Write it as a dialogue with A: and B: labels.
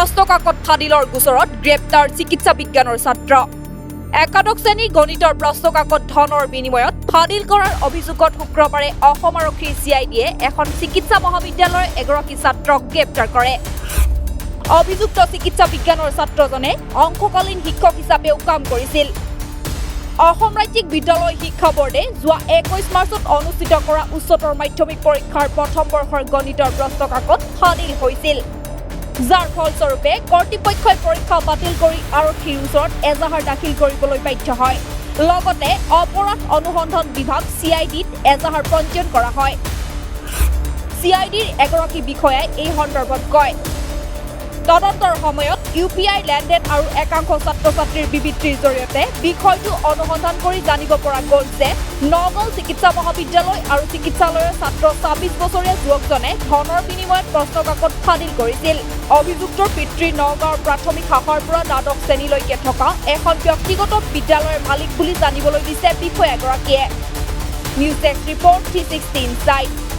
A: প্ৰশ্নকাকত ফাদিলৰ গোচৰত গ্ৰেপ্তাৰ চিকিৎসা বিজ্ঞানৰ ছাত্ৰ। একাদশ শ্ৰেণীৰ গণিতৰ প্ৰশ্নকাকত ধনৰ বিনিময়ত ফাদিল কৰাৰ অভিযোগত শুক্ৰবাৰে অসম আৰক্ষীৰ চি I ডিয়ে এখন চিকিৎসা মহাবিদ্যালয়ৰ এগৰাকী ছাত্ৰক গ্ৰেপ্তাৰ কৰে। অভিযুক্ত চিকিৎসা বিজ্ঞানৰ ছাত্ৰজনে অংশকালীন শিক্ষক হিচাপেও কাম কৰিছিল। অসম ৰাজ্যিক বিদ্যালয় শিক্ষা বোৰ্ডে যোৱা 21 মাৰ্চত অনুষ্ঠিত কৰা উচ্চতৰ মাধ্যমিক পৰীক্ষাৰ প্ৰথম বৰ্ষৰ গণিতৰ প্ৰশ্নকাকত ফাদিল হৈছিল, যাৰ ফলস্বৰূপে কৰ্তৃপক্ষই পৰীক্ষা বাতিল কৰি আৰক্ষীৰ ওচৰত এজাহাৰ দাখিল কৰিবলৈ বাধ্য হয়। লগতে অপৰাধ অনুসন্ধান বিভাগ চি I ডিত এজাহাৰ পঞ্জীয়ন কৰা হয়। চি I ডিৰ এগৰাকী বিষয়াই এই সন্দৰ্ভত কয়, তদন্তৰ সময়ত ইউ পি আই লেনদেন আৰু একাংশ ছাত্ৰ ছাত্ৰীৰ বিবৃতিৰ জৰিয়তে বিষয়টো অনুসন্ধান কৰি জানিব পৰা গ'ল যে নগাঁও চিকিৎসা মহাবিদ্যালয় আৰু চিকিৎসালয়ৰ ছাত্ৰ 26 বছৰীয়া যুৱকজনে ধনৰ বিনিময়ত প্ৰশ্নকাকত ফাদিল কৰিছিল। অভিযুক্তৰ পিতৃ নগাঁৱৰ প্ৰাথমিক শাখাৰ পৰা দ্বাদশ শ্ৰেণীলৈকে থকা এখন ব্যক্তিগত বিদ্যালয়ৰ মালিক বুলি জানিবলৈ দিছে বিষয়াগৰাকীয়ে। News desk report, 360 Insight.